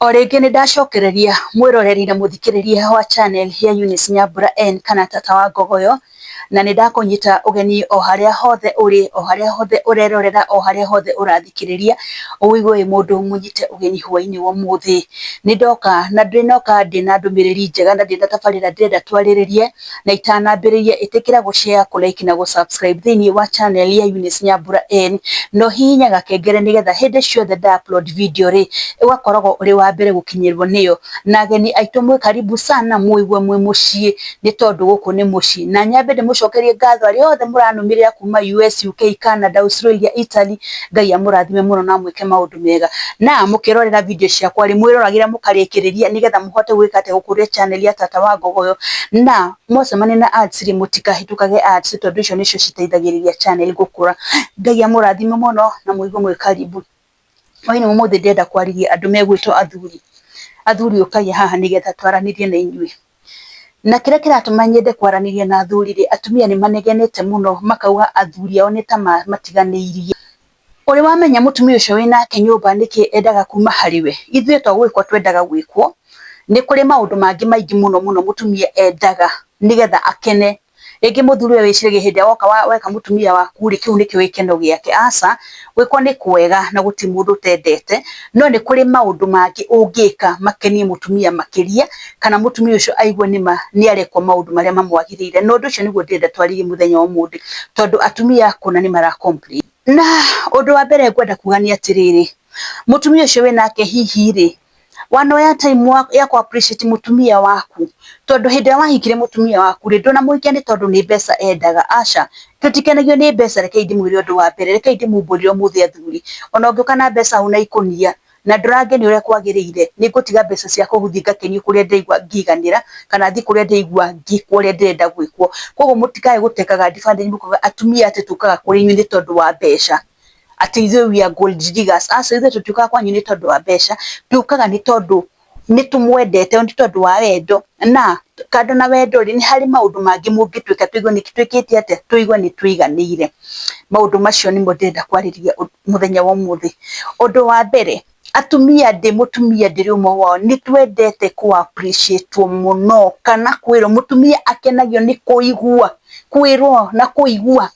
O rĩngĩ nĩ ndacokereria mwĩroreri na mũthikĩrĩria wa channel ya Eunice Nyambura N kana Tata wa Ngogoyo, na nĩ ndakũnyita ũgeni o harĩa hothe ũrĩ, o harĩa hothe ũrerorera, o harĩa hothe ũrathikĩrĩria, ũigue wĩ mũndũ mũnyite ũgeni hwainĩ wa ũmũthĩ. Nĩ ndoka na ndĩnoka ndĩna ndũmĩrĩri njega na ndĩna tabarĩra ndĩrenda twarĩrĩrie, na itanambĩrĩria ĩtĩkĩra gũ share, kũ like na gũ subscribe thĩinĩ wa channel ya Eunice Nyambura N, na ũhihinye gakengere nĩgetha hĩndĩ ciothe nda upload video rĩ, ũgakoragwo ũrĩ wa mbere gũkinyĩrwo nĩyo. Na ageni aitũ mwĩ karibu sana mũigue mwĩ mũciĩ nĩ tondũ gũkũ nĩ mũciĩ. Na nyambe ndĩmũcokerie ngatho arĩa othe mũranũmĩrĩra kuma US, UK, Canada, Australia, Italy, Ngai amũrathime mũno na amwĩke maũndũ mega. Na mũkĩrorera video ciakwa rĩ, mwĩroragĩra mũkarĩkĩrĩria nĩgetha mũhote gwĩka atĩa, gũkũria channel ya Tata wa Ngogoyo. Na mwacemania na ads rĩ, mũtikahĩtũkage ads tondũ icio nĩcio citeithagĩrĩria channel gũkũra. Ngai amũrathime mũno na mũigue mwĩ karibu. Hwainĩ wa ũmũthĩ ndĩrenda kwarĩria andũ megwĩtwo athuri. Athuri ũkai haha nĩgetha twaranĩrie na inyuĩ. Na kĩrĩa kĩratũma nyende kwaranĩria na athuri rĩ, atumia nĩ manegenete mũno makauga athuri ao nĩ ta matiganĩirie. Ũrĩ wamenya mũtumia ũcio wĩnake nyũmba nĩkĩ endaga kuma harĩ we? Ithuĩ to gwĩkwo twendaga gwĩkwo, nĩ kũrĩ maũndũ mangĩ maingĩ mũno mũno mũtumia endaga nĩgetha akene. Rĩngĩ mũthuri we wĩciragia hĩndĩ ĩrĩa woka weka mũtumia waku rĩ, kĩu nĩkĩo gĩkeno gĩake. Aca, gwĩkwo nĩ kwega na gũtirĩ mũndũ ũtendete, no nĩ kũrĩ maũndũ mangĩ ũngĩka makenie mũtumia makĩria, kana mũtumia ũcio aigue nĩma nĩ arekwo maũndũ marĩa mamwagĩrĩire. Na ũndũ ũcio nĩguo ndĩrenda twarĩrie mũthenya wa ũmũthĩ, tondũ atumia kũna nĩ mara complain. Na ũndũ wa mbere ngwenda kuga nĩ atĩrĩrĩ, mũtumia ũcio wĩnake hihi rĩ, wanoya time ya kũ appreciate mũtumia waku, tondũ hĩndĩ ĩrĩa wahikire mũtumia waku rĩ, ndũnamũhikia nĩ tondũ nĩ mbeca endaga, aca. Tũtikenagio nĩ mbeca, rekei ndĩmwĩre ũndũ wa mbere, rekei ndĩmumbũrĩre ũmũthĩ athuri, ona ũngĩũka na mbeca hau na ikũnia, na ndũrangenia ũrĩa kwagĩrĩire, nĩ ngũtiga mbeca ciakwa gũthiĩ ngakenio kũrĩa ndĩraigua ngĩiganĩra, kana thiĩ kũrĩa ndĩraigua ngĩkwo ũrĩa ndĩrenda gwĩkwo. Koguo mũtikae gũtekaga advantage mũkauga atumia atĩ tũkaga kũrĩ inyuĩ nĩ tondũ wa mbeca, atĩ ithuĩ we are gold diggers. Aca, ithuĩ tũtiũkaga kwanyu nĩ tondũ wa mbeca, tũkaga nĩ tondũ nĩ tũmwendete, nĩ tondũ wa wendo. Na kando na wendo rĩ, nĩ harĩ maũndũ mangĩ mũngĩtwĩka tũigue nĩ twĩkĩte atĩa, tũigue nĩ tũiganĩire. Maũndũ macio nĩmo ndĩrenda kwarĩrĩria mũthenya wa ũmũthĩ. Ũndũ wa mbere, atumia ndĩ mũtumia ndĩrĩ ũmwe wao, nĩ twendete kũ appreciate mũno kana kwĩrwo. Mũtumia akenagio nĩ kũigua, kwĩrwo na kũigua.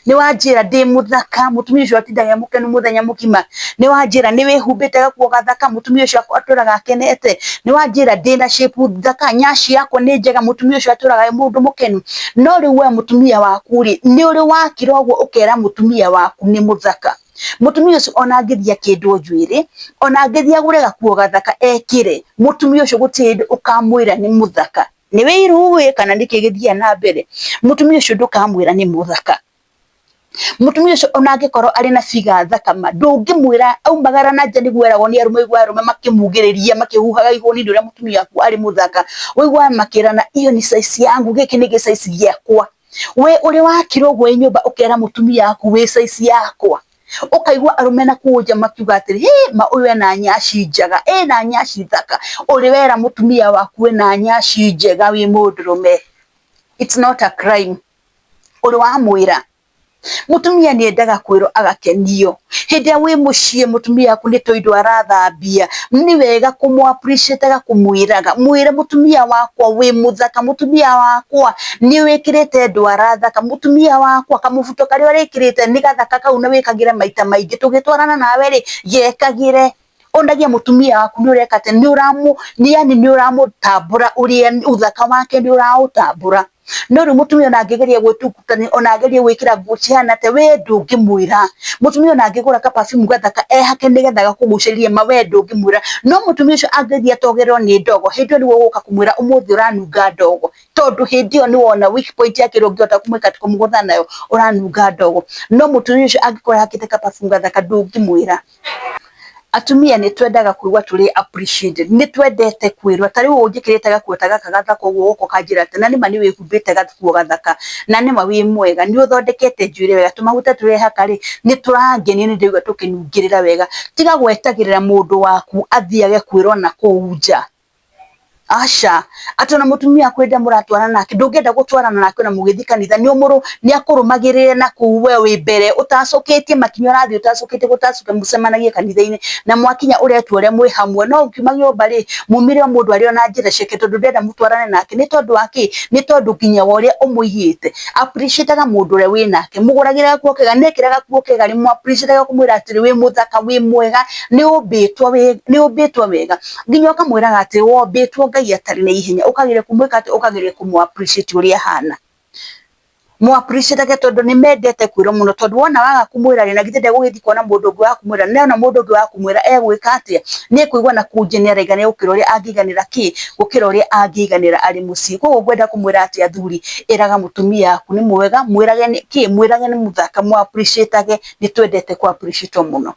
Nĩ wanjĩra ndĩ mũthaka, mũtumia ũcio atindaga e mũkenu mũthenya mũgima. Nĩ wanjĩra nĩ wĩhumbĩte gakuo gathaka, mũtumia ũcio atũraga akenete. Nĩ wanjĩra ndĩna shape thaka, nyaci yakwa nĩ njega, mũtumia ũcio atũraga e mũndũ mũkenu. No rĩu we mũtumia waku rĩ, nĩ ũrĩ wakira ũguo ũkera mũtumia waku nĩ mũthaka? Mũtumia ũcio ona angĩthiĩ akĩndwo njuĩrĩ, ona angĩthiĩ agũre gakuo gathaka ekĩre, mũtumia ũcio gũtirĩ hĩndĩ ũkamwĩra nĩ mũthaka. Nĩ wĩiru kana nĩkĩ gĩthiaga na mbere? Mũtumia ũcio ndũkamwĩra nĩ mũthaka. Mũtumia ũcio ona angĩkorwo arĩ na figure thaka ma, ndũngĩmwĩra aumagara na nja nĩguo eragwo nĩ arũme, ũiguaga arũme makĩmugĩrĩria makĩhuhaga ihũni nĩ ũrĩa mũtumia waku arĩ mũthaka. Ũiguaga makĩrana hiyo ni size yangu, gĩkĩ nĩ gĩ size gĩakwa. We ũrĩ wakira ũguo wĩ nyũmba ũkera mũtumia waku wĩ size yakwa? Ũkaigua arũme na kũu nja makiuga atĩrĩ, hĩ ma ũyũ ena nyaci njega, ena nyaci thaka. Ũrĩ wera mũtumia waku ena nyaci njega wĩ mũndũrũme? It's not a crime. Ũrĩ wamwĩra? Mũtumia nĩ endaga kwĩrwo agakenio. Hĩndĩ ĩrĩa wĩ mũciĩ mũtumia waku nĩ tũindo arathambia, nĩ wega kũmũ appreciate kũmwĩraga, mwĩre mũtumia wakwa wĩ mũthaka, mũtumia wakwa nĩ wĩkĩrĩte ndwara thaka, mũtumia wakwa kamũbuto karĩa ũrĩkĩrĩte nĩ gathaka kau na wĩkagĩre maita maingĩ, tũgĩtwarana nawe rĩ, gekagĩre. Onagia mũtumia waku nĩ ũreka atĩ, nĩ ũramũ, yani nĩ ũramũtambũra ũrĩa ũthaka wake nĩ ũraũtambũra. No rĩu mũtumia ona angĩgeria gwĩtungutania, ona agerie gwĩkĩra nguo cihana atĩa, we ndũngĩmwĩra. Mũtumia ona angĩgũra ka perfume gathaka ehake nĩgetha gakũgucĩrĩrie ma, we ndũngĩmwĩra. No mũtumia ũcio angĩthiĩ atogerwo nĩ ndogo, hĩndĩ ĩyo nĩguo ũgũka kũmwĩra ũmũthĩ ũranunga ndogo. Tondũ hĩndĩ ĩyo nĩ wona weak point yake ĩrĩa ũngĩhota kũmwĩka kũmũgũtha nayo, ũranunga ndogo. No mũtumia ũcio angĩkorwo ehakĩte ka perfume gathaka ndũngĩmwĩra. Atumia nĩ twendaga kũigua tũrĩ appreciated, nĩ twendete kwĩrwo. Ta rĩu ũnjĩkĩrĩte gakuo ta gaka gathaka ũguo ũgoka ũkanjĩra atĩ na nĩma nĩ wĩhumbĩte gakuo gathaka, na nĩma wĩ mwega, nĩ ũthondekete njuĩrĩ wega, tũmaguta tũrehaka rĩ, nĩ tũrangenia, nĩ ndĩraigua tũkĩnungĩrĩra wega. Tiga gwetagĩrĩra mũndũ waku athiage kwĩrwo na kũu nja. Aca, atĩ ona mũtumia akwenda mũratwarana nake, ndũngĩenda gũtwarana nake ona mũgĩthiĩ kanitha, nĩ ũmũrũ nĩ akũrũmagĩrĩre na kũu we wĩ mbere ũtacũkĩtie makinya ũrathiĩ ũtacũkĩtie gũtacũka, mũcemanagie kanitha-inĩ na mwakinya ũretua ũrĩa mwĩ hamwe. No ũkiuma nyũmba rĩ, mumire o mũndũ arĩ o na njĩra ciake, tondũ ndũrenda mũtwarane nake. Nĩ tondũ wa kĩ? Nĩ tondũ nginya wa ũrĩa ũmũigĩte. Appreciate-aga mũndũ ũrĩa wĩ nake, mũgũragĩre gakuo kega, nĩekĩra gakuo kega rĩ, mũ appreciate-age kũmwĩra atĩrĩ, wĩ mũthaka, wĩ mwega, nĩ ũmbĩtwo wega. Nginya ũkamwĩraga atĩ wombĩtwo Ngai atarĩ na ihenya, ũkageria kũmwĩka atĩ, ũkageria kũmũ appreciate ũrĩa ahana. Mũ appreciate-age tondũ nĩ mendete kwĩrwo mũno, tondũ wona waga kũmwĩra rĩ, na githĩ ndegũgĩthiĩ kuona mũndũ ũngĩ wa kũmwĩra? Na ona mũndũ ũngĩ wa kũmwĩra egwĩka atĩa? Nĩ ekũigua na kũu nja nĩ araiganĩra gũkĩra ũrĩa angĩiganĩra kĩ? Gũkĩra ũrĩa angĩiganĩra arĩ mũciĩ. Koguo ngwenda kũmwĩra atĩ athuri, ĩraga mũtumia waku nĩ mwega, mwĩrage nĩ kĩ? Mwĩrage nĩ mũthaka, mũ appreciate-age, nĩ twendete kũ appreciate mũno.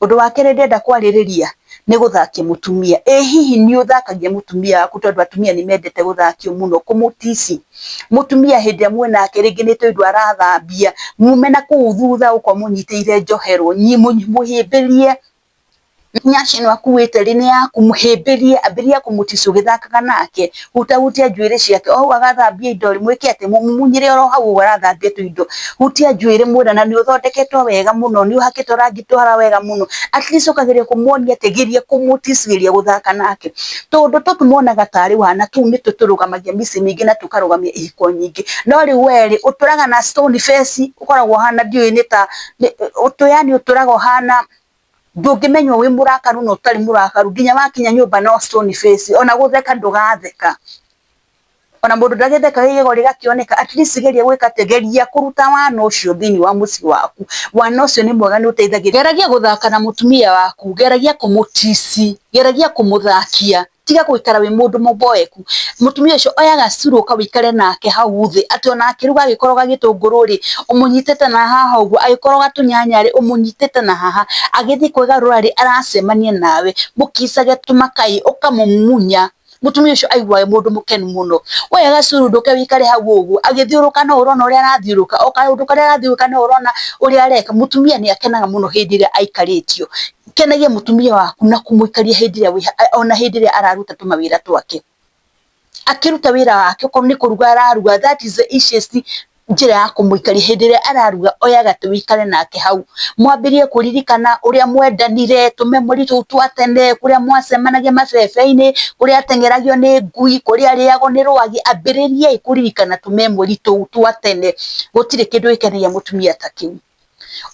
Ũndũ wa kerĩ ndĩrenda kwarĩrĩria nĩ gũthakia mũtumia. Ĩ hihi nĩ ũthakagia mũtumia waku? Tondũ atumia nĩ mendete gũthakio mũno, kũmũtici. Mũtumia hĩndĩ ĩrĩa mwĩnake rĩngĩ nĩ tũindo arathambia, mume na kũu thutha ũkorwo mũnyitĩire njoherwo, mũhĩmbĩrie nyaci ĩno akuĩte rĩ nĩ yaku, mũhĩmbĩrie, ambĩrĩria kũmũtici ũgĩthakaga nake, hutahutia njuĩrĩ ciake, o hau agathambia indo rĩ, mwĩke atĩ mũmumunyĩre oro hau ũguo arathambia tũindo, hutia njuĩrĩ mwĩre na nĩ ũthondeketwo wega mũno, nĩ ũhakĩtwo rangi twara wega mũno. At least ũkageria kũmuonia atĩ, geria kũmũtici, geria gũthaka nake. Tũndũ tũtũ monaga tarĩ wana, tũu nĩtwo tũrũgamagia mĩciĩ mĩingĩ na tũkarũgamia ihiko nyingĩ. No rĩu we rĩ, ũtũraga na stone face, ũkoragwo ũhana ndiũĩ nĩ ta, yani ũtũraga ũhana ndũngĩmenywo wĩ mũrakaru na ũtarĩ mũrakaru, nginya wakinya nyũmba no stone face, ona gũtheka ndũgatheka. Ona mũndũ ndagĩthekaga igego rĩgakĩoneka. At least geria gwĩka atĩ, geria kũruta wana ũcio thĩinĩ wa mũciĩ waku. Wana ũcio nĩ mwega, nĩ ũteithagia. Geragia gũthaka na mũtumia waku, geragia kũmũtici, geragia kũmũthakia, tiga gũikara wĩ mũndũ mũboeku. Mũtumia ũcio oya gacuru ũka wĩikare nake hau thĩ, atĩ ona akĩruga agĩkoroga gĩtũngũrũ rĩ, ũmũnyitĩte na haha ũguo, agĩkoroga tũnyanya rĩ, ũmũnyitĩte na haha, agĩthiĩ kwĩgarũra rĩ, aracemania nawe, mũkicage tũmakai, ũkamũmumunya. Mũtumia ũcio aiguaga mũndũ mũkenu mũno. Woya gacuru ndũke wĩikare hau ũguo, agĩthiũrũka no ũrona ũrĩa arathiũrũka, o kaũndũ karĩa arathiũrũka no ũrona ũrĩa areka. Mũtumia nĩ akenaga mũno hĩndĩ ĩrĩa aikarĩtio. Kenagia mũtumia waku na kũmũikaria hĩndĩ ĩrĩa ona hĩndĩ ĩrĩa araruta tũmawĩra twake. Akĩruta wĩra wake, okorwo nĩ kũruga araruga, that is the easiest njĩra ya kũmũikaria. Hĩndĩ ĩrĩa araruga, oya gatĩ wĩikare nake hau, mwambĩrĩrie kũririkana ũrĩa mwendanire, tũmemori tũu twa tene, kũrĩa mwacemanagia mabebe-inĩ, kũrĩa ateng'eragio nĩ ngui, kũrĩa arĩagwo nĩ rwagĩ. Ambĩrĩriai kũririkana tũmemori tũu twa tene. Gũtirĩ kĩndũ gĩkenagia mũtumia ta kĩu.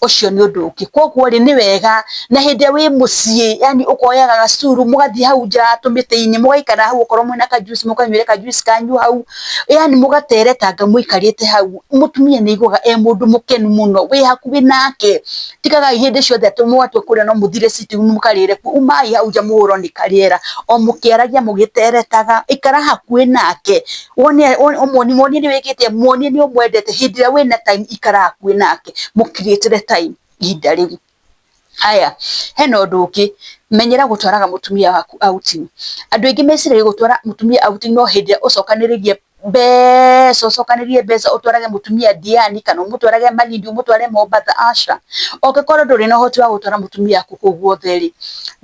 Ũcio nĩ ũndũ ũngĩ. Koguo rĩ, nĩ wega na hĩndĩ ĩrĩa wĩ mũciĩ, yani ũkoyaga gacuru mũgathiĩ hau nja tũmĩtĩ-inĩ, mũgaikara hau, okorwo mwĩna kajuici mũkanyuĩra kajuici kanyu hau, yani mũgateretanga mũikarĩte hau. Mũtumia nĩ aiguaga e mũndũ mũkenu mũno wĩ hakuhĩ nake. Tigagai hĩndĩ ciothe atĩ mwatua kũrĩa no mũthire sitting room mũkarĩre kuo. Umai hau nja mũhũrwo nĩ karĩera o mũkĩaragia mũgĩteretaga. Ikara hakuhĩ nake, wone muonie nĩ wĩkĩte, muonie nĩ ũmwendete. Hĩndĩ ĩrĩa wĩna time, ikara hakuhĩ nake, mũcreate time ihinda rĩu. Haya, hena ũndũ ũngĩ, menyera gũtwaraga mũtumia waku outing. Andũ aingĩ meciragia gũtwara mũtumia outing no hĩndĩ ĩrĩa ũcokanĩrĩirie mbeca, ũcokanĩrĩrie mbeca ũtwarage mũtumia Diani kana ũmũtwarage Malindi, ũmũtware Mombatha. Aca, ũngĩkorwo ndũrĩ na ũhoti wa gũtwara mũtumia waku kũu guothe rĩ,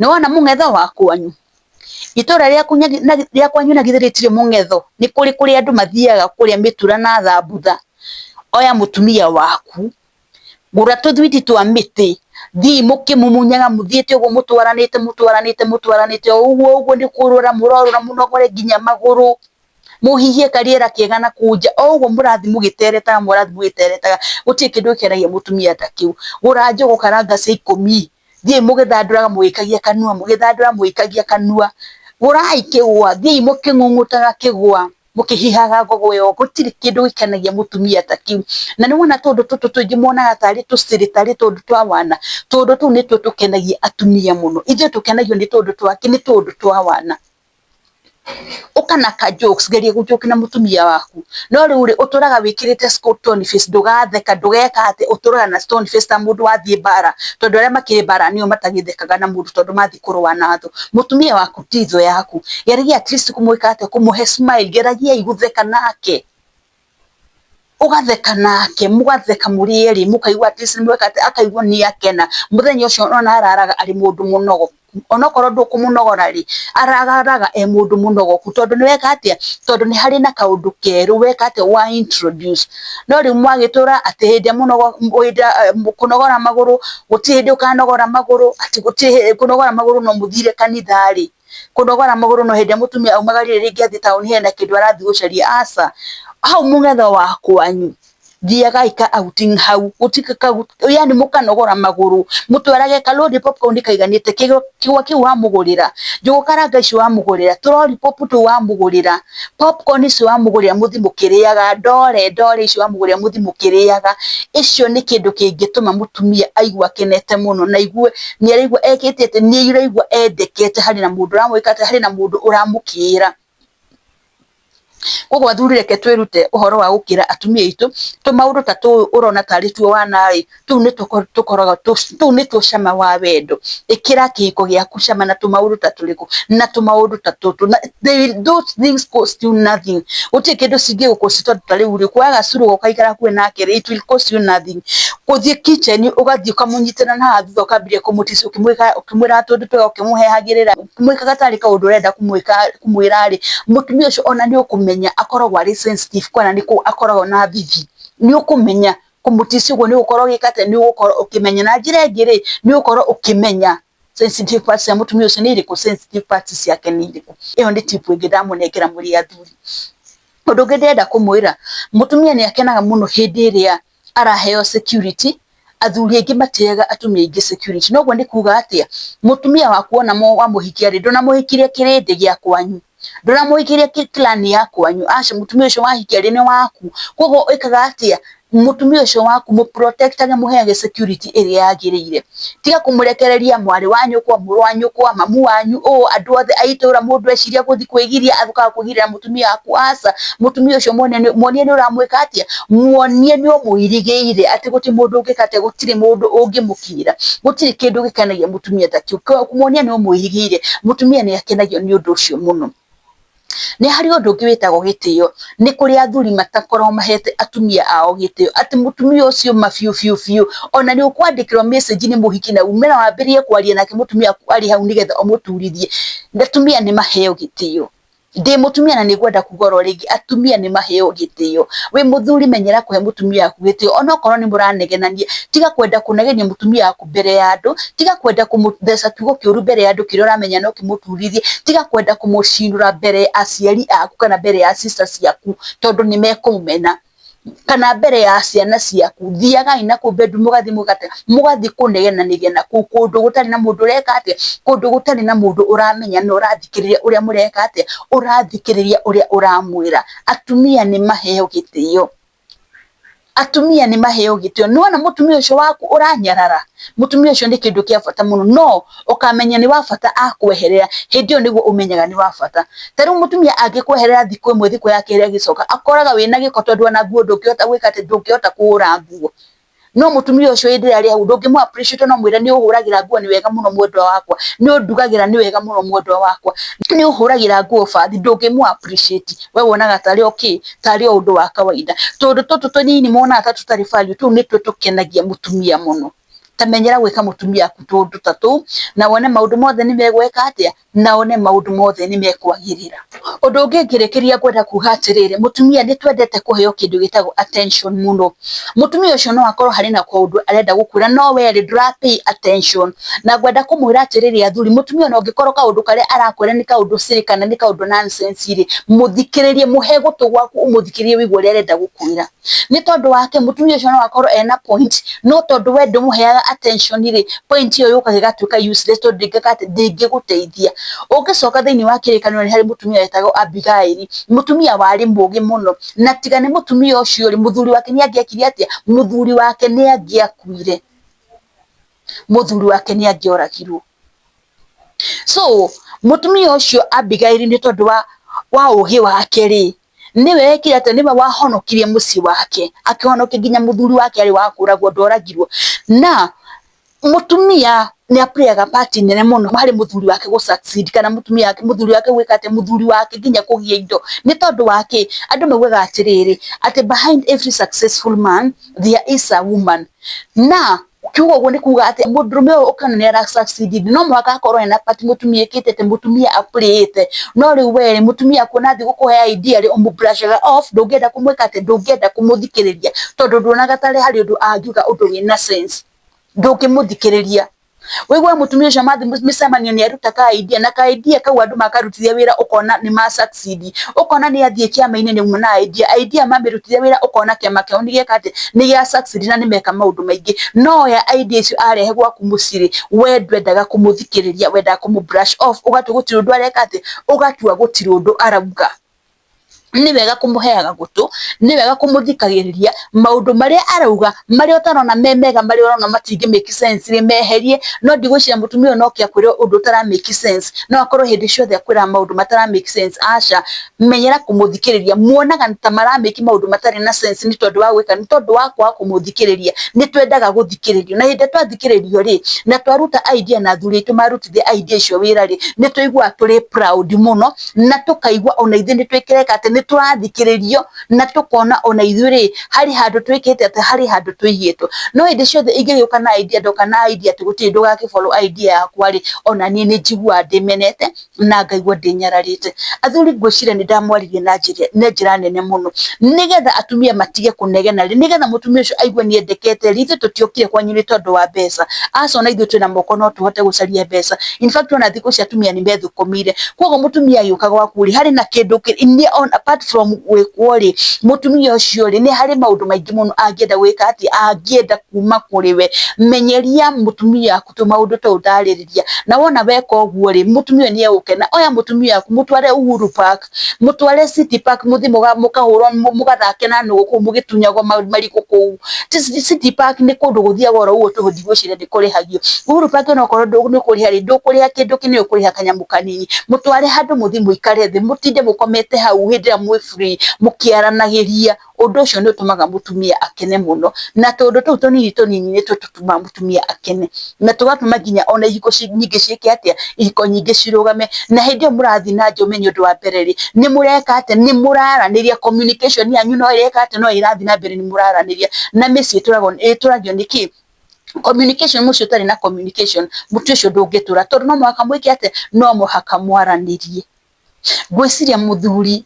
nĩ wona mũng'etho wa kwanyu, itũra rĩa kwanyu na githĩ rĩtirĩ mũng'etho? Nĩ kũrĩ kũrĩa andũ mathiaga kũrĩa mĩtura na thambutha. Oya mũtumia waku, gũra tũthwiti twa mĩtĩ, thiĩ mũkĩmumunyaga mũthiĩte ũguo mũtwaranĩte mũtwaranĩte mũtwaranĩte o ũguo ũguo, nĩ kũrũra mũrorũra mũnogore nginya magũrũ, mũhihie karĩera kega na kũu nja, o ũguo mũrathiĩ mũgĩteretaga, mũrathiĩ mũgĩteretaga. Gũtirĩ kĩndũ gĩkenagia mũtumia ta kĩu. Gũra njũgũ karanga cia 10, thiĩ mũgĩthandũraga mũgĩikagia kanua, mũgĩthandũra mũgĩikagia kanua. Gũrai kĩgwa, thiĩi mũkĩng'ung'utaga kĩgwa, mũkĩhihaga ngogo ĩyo. Gũtirĩ kĩndũ gĩkenagia mũtumia ta kĩu. Na nĩ wona tũndũ tũtũ tũingĩ monaga tarĩ tũcĩrĩ, tarĩ tũndũ twa wana, tũndũ tũu nĩtuo tũkenagia atumia mũno. Ithuĩ tũkenagio nĩ tũndũ twake, nĩ tũndũ twa wana. Ũka na ka jokes, geria gũjoke na mũtumia waku. No rĩu rĩ, ũtũraga wĩkĩrĩte stone face, ndũgatheka, ndũgeka atĩ, ũtũraga na stone face ta mũndũ wathiĩ mbara, tondũ arĩa makĩrĩ mbara nĩo matagĩthekaga na mũndũ tondũ mathiĩ kũrũa na thũ. Mũtumia waku ti thũ yaku. Geragia at least kũmwĩka atĩa, kũmũhe smile, geragiai gũtheka nake, ũgatheka nake, mũgatheka mũrĩ erĩ, mũkaigua at least nĩ mweka atĩ, akaigua nĩ akena. Mũthenya ũcio ona araraga arĩ mũndũ mũnogoku. Onokorwo ndũkũmũnogora rĩ, aragaraga e mũndũ mũnogoku, tondũ nĩ weka atĩa? Tondũ nĩ harĩ na kaũndũ kerũ weka atĩa? Wa introduce. No rĩu mwagĩtũra atĩ hĩndĩ ĩrĩa kũnogora magũrũ, gũtirĩ hĩndĩ ũkanogora magũrũ, atĩ gũtirĩ kũnogora magũrũ no mũthire kanitha rĩ, kũnogora magũrũ no hĩndĩ ĩrĩa mũtumia aumagarire rĩngĩ athiĩ taũni hena kĩndũ arathiĩ gũcaria, aca. Hau mũng'etho wa kwanyu thiagai ka outing hau, yani mũkanogora magũrũ, mũtwarage ka lollipop kau nĩkaiganĩte, kĩgwa kĩu wamũgũrĩra, njũgũ karanga icio wamũgũrĩra, tũ lollipop tũu wamũgũrĩra, popcorn icio wamũgũrĩra mũthiĩ mũkĩrĩaga, ndore ndore icio wamũgũrĩra mũthiĩ mũkĩrĩaga, icio nĩ kĩndũ kĩngĩtũma mũtumia aigue akenete mũno na aigue nĩ araigua ekĩte atĩ, nĩ araigua endekete harĩ na mũndũ ũramwĩka atĩ, harĩ na mũndũ ũramũkĩra. Koguo athuri reke twĩrute ũhoro wa gũkĩra atumia aitũ tũmaũndũ ta tũũ ũrona tarĩ tuo wana-ĩ, tũu nĩtuo tũkoragwo tũu nĩtuo cama wa wendo. Ĩkĩra kĩhiko gĩaku cama na tũmaũndũ ta tũrĩkũ? Na tũmaũndũ ta tũtũ. Those things cost you nothing. Gũtirĩ kĩndũ cingĩgũ cost, tondũ ta rĩu rĩ, kuoya gacurũ ũgaikara hakuhĩ nake rĩ, it will cost you nothing. Gũthiĩ kitchen ũgathiĩ ũkamũnyitĩra na haha thutha ũkambĩrĩria kũmũtici ũkĩmwĩraga tũũndũ twega ũkĩmũhehagĩrĩra, ũkĩmwĩkaga tarĩ kaũndũ ũrenda kũmwĩra rĩ, mũtumia ũcio ona nĩ ũkũmenya akoragwo arĩ sensitive kana nĩ akoragwo na thithi. Nĩ ũkũmenya kũmũtici ũguo nĩ ũgũkorwo ũgĩka atĩa? Nĩ ũgũkorwo ũkĩmenya. Na njĩra ĩngĩ rĩ, nĩ ũgũkorwo ũkĩmenya sensitive parts cia mũtumia ũcio nĩ irĩkũ, sensitive parts ciake nĩ irĩkũ. Ĩyo nĩ tip ĩngĩ ndamũnengera mũrĩ athuri. Ũndũ ũngĩ ndĩrenda kũmwĩra, mũtumia nĩ akenaga mũno hĩndĩ ĩrĩa araheo security. Athuri aingĩ matĩaga atumia aingĩ security. Noguo nĩ kuga atĩa? Mũtumia waku wona wamũhikia rĩ, ndũnamũhikirie kĩrĩndĩ gĩa kwanyu, ndũramũhikirie clan ya kwanyu, aca, mũtumia ũcio wahikia rĩ nĩ waku. Koguo ĩkaga atĩa? Mũtumia ũcio waku mũ protect age, mũheage security ĩrĩa yagĩrĩire. Tiga kũmũrekereria mwarĩ wa nyũkwa, mũrũ wa nyũkwa, mamu wanyu, ũũ andũ othe a itũra, mũndũ eciria gũthiĩ kwĩgiria athukaga kwĩgirĩra mũtumia waku, aca. Mũtumia ũcio muonie nĩ ũramwĩka atĩa? Muonie nĩ ũmũirigĩire atĩ gũtirĩ mũndũ ũngĩka atĩa, gũtirĩ mũndũ ũngĩmũkinyĩra, gũtirĩ kĩndũ gĩkenagia mũtumia ta kĩu. Kũmuonia nĩ ũmũirigĩire, mũtumia nĩ akenagio nĩ ũndũ ũcio mũno. Nĩ harĩ ũndũ ũngĩ wĩtagwo gĩtĩo. Nĩ kũrĩ athuri matakoragwo mahete atumia ao gĩtĩo, atĩ mũtumia ũcio ma biũ biũ biũ, ona nĩ ũkwandĩkĩrwo message nĩ mũhiki na ume na wambĩrĩrie kwaria nake mũtumia waku arĩ hau nĩgetha ũmũturithie. Atumia nĩ maheo gĩtĩo. Ndĩ mũtumia na nĩ ngwenda kuga oro rĩngĩ, atumia nĩ maheo gĩtĩo. Wĩ mũthuri menyera kũhe mũtumia waku gĩtĩo, onokorwo nĩ mũranegenania, tiga kwenda kũnegenia mũtumia waku mbere ya andũ, tiga kwenda kũmũtheca kiugo kĩũru mbere ya andũ kĩrĩa ũramenya no kĩmũturithie, tiga kwenda kũmũcinũra mbere ya aciari aku kana mbere ya sister ciaku tondũ nĩ mekũmũmena, kana mbere ya ciana ciaku. Thiagai na kũu bedroom mũgathiĩ mũgate mũgathiĩ kũnegenanĩria na kũu kũndũ gũtarĩ na mũndũ ũreka atĩa, kũndũ gũtarĩ na mũndũ ũramenya na ũrathikĩrĩria ũrĩa mũreka atĩa, ũrathikĩrĩria ũrĩa ũramwĩra. Atumia nĩ maheo gĩtĩo. Atumia nĩ maheo gĩtĩo. Nĩwona mũtumia ũcio waku ũranyarara, mũtumia ũcio nĩ kĩndũ kĩa bata mũno, no ũkamenya nĩ wa bata akweherera, hĩndĩ ĩyo nĩguo ũmenyaga nĩ wa bata. Ta rĩu mũtumia angĩkweherera thikũ ĩmwe, thikũ ya kerĩ agĩcoka, akoraga wĩna gĩko tondũ ona nguo ndũngĩhota gwĩka atĩ, ndũngĩhota kũhũra nguo. No mũtumia ũcio hĩndĩ ĩrĩa arĩ hau ndũngĩmũ appreciate, no mwĩre nĩ ũhũragĩra nguo nĩ wega mũno mwendwa wakwa, nĩ ũndugagĩra nĩ wega mũno mwendwa wakwa, nĩ ũhũragĩra nguo bathi, ndũngĩmũ appreciate. We wonaga tarĩ o kĩ, tarĩ o ũndũ wa kawaida. Tũndũ tũtũ tũnini monaga ta tũtarĩ value, tũu nĩtuo tũkenagia mũtumia mũno. Ta menyera gwĩka mũtumia waku tũũndũ ta tũu, na wone maũndũ mothe nĩ megwĩka atĩa, na wone maũndũ mothe nĩ mekwagĩrĩra. Ũndũ ũngĩ ngĩrĩkĩria ngwenda kuga atĩrĩrĩ, mũtumia nĩ twendete kũheo kĩndũ gĩtagwo attention mũno. Mũtumia ũcio no akorwo harĩ na kaũndũ arenda gũkwĩra, no we rĩ ndũra pay attention. Na ngwenda kũmwĩra atĩrĩrĩ athuri, mũtumia ona ũngĩkorwo kaũndũ karĩa arakwĩra nĩ kaũndũ silly kana nĩ kaũndũ nonsense rĩ, mũthikĩrĩrie, mũhe gũtũ gwaku ũmũthikĩrĩrie ũigue ũrĩa arenda gũkwĩra. Nĩ tondũ wake mũtumia ũcio no akorwo ena point, no tondũ we ndũmũheaga attention rĩ, point ĩyo yũkaga ĩgatuĩka useless tondũ ndĩngĩka atĩ, ndĩngĩgũteithia. Ũngĩcoka thĩinĩ wa kĩrĩkanĩro nĩ harĩ mũtumia wetagwo Abigaili, mũtumia warĩ mũũgĩ mũno, na tiga nĩ mũtumia ũcio rĩ, mũthuri wake nĩ angĩekire atĩa? Mũthuri wake nĩ angĩakuire. Mũthuri wake nĩ angĩoragirwo. So mũtumia ũcio Abigaili nĩ tondũ wa ũũgĩ wake rĩ, nĩwe wekire atĩa? Nĩwe wahonokirie mũciĩ wake, akĩhonokia nginya mũthuri wake arĩ wa kũragwo ndoragirwo. Na mũtumia nĩ a part nene mũno harĩ mũthuri wake gũ succeed kana mũtumia wake, mũthuri wake gwĩka atĩa, mũthuri wake nginya kũgĩa indo. Nĩ tondũ wa kĩ? Andũ maugaga atĩrĩrĩ, atĩ behind every successful man there is a woman. Na Kiugo ũguo nĩ kuga atĩ mũndũrũme ũyũ ũkĩona nĩ ara succeed no mũhaka akorwo ena part mũtumia ĩkĩte atĩ mũtumia aplayĩte. No rĩu we rĩ, mũtumia akuona athiĩ gũkũhe idea rĩ, ũmũ-brushaga off, ndũngĩenda kũmwĩka atĩ, ndũngĩenda kũmũthikĩrĩria tondũ nduonaga tarĩ harĩ ũndũ angiuga ũndũ wĩna sense, ndũngĩmũthikĩrĩria. Wĩigue mũtumia ũcio mathiĩ mĩcemanio nĩ aruta ka idea na ka idea kau andũ makarutithia wĩra ũkona nĩ ma succeed, ũkona nĩ athiĩ kĩama-inĩ nĩ auma na idea, idea mamĩrutithia wĩra ũkona kĩama kĩao nĩ gĩeka atĩ, nĩ gĩa succeed na nĩ meka maũndũ maingĩ. No oya idea icio arehe gwaku mũciĩ rĩ, we ndwendaga kũmũthikĩrĩria, wendaga kũmũ brush off, ũgatua gũtirĩ ũndũ areka atĩ, ũgatua gũtirĩ ũndũ arauga. Nĩ wega kũmũheaga gũtũ, nĩ wega kũmũthikagĩrĩria maũndũ marĩa arauga, marĩa ũtarona me mega, marĩa ũrona matingĩ make sense rĩ, meherie. No ndigwĩciria mũtumia ũyũ no oke akwĩre ũndũ ũtara make sense, no akorwo hĩndĩ ciothe akwĩraga maũndũ matara make sense, aca. Menyera kũmũthikĩrĩria, muonaga ta mara make maũndũ matarĩ na sense nĩ tondũ wa gwĩka, nĩ tondũ wa kwaga kũmũthikĩrĩria. Nĩ twendaga gũthikĩrĩrio, na hĩndĩ ĩrĩa twathikĩrĩrio rĩ, na twaruta idea na athuri aitũ marutithia idea icio wĩra rĩ, nĩ tũiguaga tũrĩ proud mũno, na tũkaigua ona ithuĩ nĩ twĩkĩreka atĩ nĩ tũrathikĩrĩrio, na tũkona ona ithuĩ rĩ, harĩ handũ twĩkĩte atĩ, harĩ handũ tũigĩtwo. No hĩndĩ ciothe ingĩgĩũka na idea, ndoka na idea atĩ gũtirĩ ndũgakĩ follow idea yakwa rĩ, ona niĩ nĩ njiguaga ndĩmenete na ngaigua ndĩnyararĩte. Athuri ngwĩciria nĩ ndamwaririe na njĩra nene mũno, nĩgetha atumia matige kũnegena rĩ, nĩgetha mũtumia ũcio aigue nĩ endekete rĩ, ithuĩ tũtiokire kwanyu nĩ tondũ wa mbeca, aca, ona ithuĩ twĩna moko no tũhote gũcaria mbeca. In fact ona thikũ ici atumia nĩ methũkũmĩire, koguo mũtumia agĩũka gwaku rĩ, harĩ na kĩndũ apart from gwĩkwo rĩ, mũtumia ũcio rĩ, nĩ harĩ maũndũ maingĩ mũno angĩenda gwĩka atĩ, angĩenda kuma kũrĩ we. Menyeria mũtumia waku tũmaũndũ tũu ndarĩrĩria, na wona weka ũguo rĩ, mũtumia ũyũ nĩ egũkena. Oya mũtumia waku mũtware Uhuru Park, mũtware City Park, mũthiĩ mũkahũrwo, mũgathake na nũgũ kũu mũgĩtunyagwo marigũ kũu. City Park nĩ kũndũ gũthiagwo oro ũguo tũhũ, ndigwĩciria nĩ kũrĩhagio. Uhuru Park onokorwo nĩ ũkũrĩha rĩ, ndũkũrĩha kĩndũ kĩnene, ũkũrĩha kanyamũ kanini. Mũtware handũ mũthiĩ mũikare thĩ, mũtinde mũkomete hau hĩndĩ ĩrĩa mwĩ free mũkĩaranagĩria. Ũndũ ũcio nĩ ũtũmaga mũtumia akene mũno, na tũũndũ tũu tũnini tũnini nĩtuo tũtũmaga mũtumia akene, na tũgatũma nginya ona ihiko nyingĩ ciĩke atĩa, ihiko nyingĩ cirũgame. Na hĩndĩ ĩyo mũrathiĩ na nja ũmenye ũndũ wa mbere rĩ, nĩ mũreka atĩa, nĩ mũraranĩria, communication yanyu no ĩreka atĩa, no ĩrathiĩ na mbere, nĩ mũraranĩria. Na mĩciĩ ĩtũragio nĩ kĩ? Communication. Mũciĩ ũtarĩ na communication, mũciĩ ũcio ndũngĩtũra, tondũ no mũhaka mwĩke atĩa, no mũhaka mwaranĩrie. Ngwĩciria mũthuri,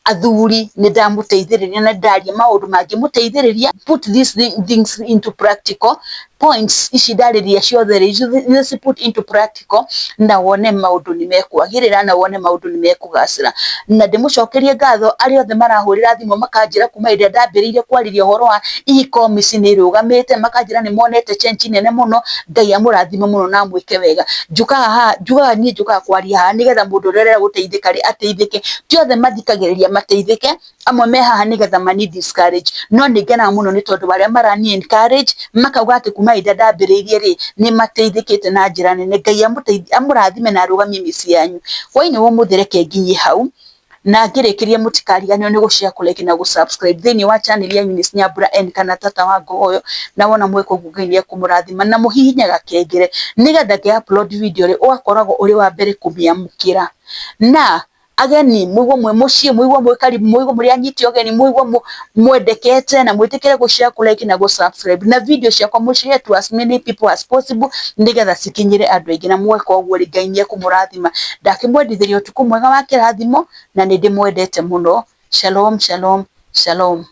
athuri, nĩ ndamũteithĩrĩria na ndaria maũndũ mangĩmũteithĩrĩria put these things into practical points. Ici ndarĩria ciothe rĩ, put into practical na wone maũndũ nĩ mekwagĩrĩra, na wone maũndũ nĩ mekũgacĩra. Na ndĩmũcokerie ngatho arĩa othe marahũrĩra thimũ makanjĩra kuma hĩndĩ ĩrĩa ndambĩrĩirie kwarĩria ũhoro wa ihiko mĩciĩ nĩ ĩrũgamĩte, makanjĩra nĩ monete change nene mũno. Ngai amũrathime mũno na amwĩke wega. Njũkaga haha, njugaga niĩ njũkaga kwaria haha nĩgetha mũndũ ũrĩa ũrenda gũteithĩka rĩ ateithĩke. Ti othe mathikagĩrĩria mateithĩke, amwe me haha nĩgetha mani discourage, no nĩ ngenaga mũno nĩ tondũ arĩa marani encourage makauga atĩ kuma hĩndĩ ĩrĩa ndambĩrĩirie rĩ, nĩ mateithĩkĩte na njĩra nene. Ngai amũrathime na arũgamie mĩciĩ yanyu. Hwaĩ-inĩ wa ũmũthĩ reke nginyie hau, na ngĩrĩkĩria mũtikariganĩrwo nĩ gũ-share, kũ-like na gũ-subscribe thĩinĩ wa channel ya Eunice Nyambura N kana Tata wa Ngogoyo. Na wona mweka ũguo Ngai nĩ ekũmũrathima, na mũhihinye gakengere nĩgetha ngĩ-upload video rĩ, ũgakoragwo ũrĩ wa mbere kũmĩamũkĩra. Na ageni mũigue mwĩ mũciĩ, mũigue mwĩ karibu, mũigue mũrĩ anyite ũgeni, mũigue mwendekete, na mwĩtĩkĩre gũ-share, kũ-like na gũ-subscribe, na video ciakwa mũshare to as many people as possible nĩgetha cikinyĩre andũ aingĩ. Na mweka ũguo rĩ, Ngai nĩ ekũmũrathima. Ndakĩmwendithĩria ũtukũ mwega wa kĩrathimo, na nĩ ndĩmwendete mũno. Shalom, shalom, shalom.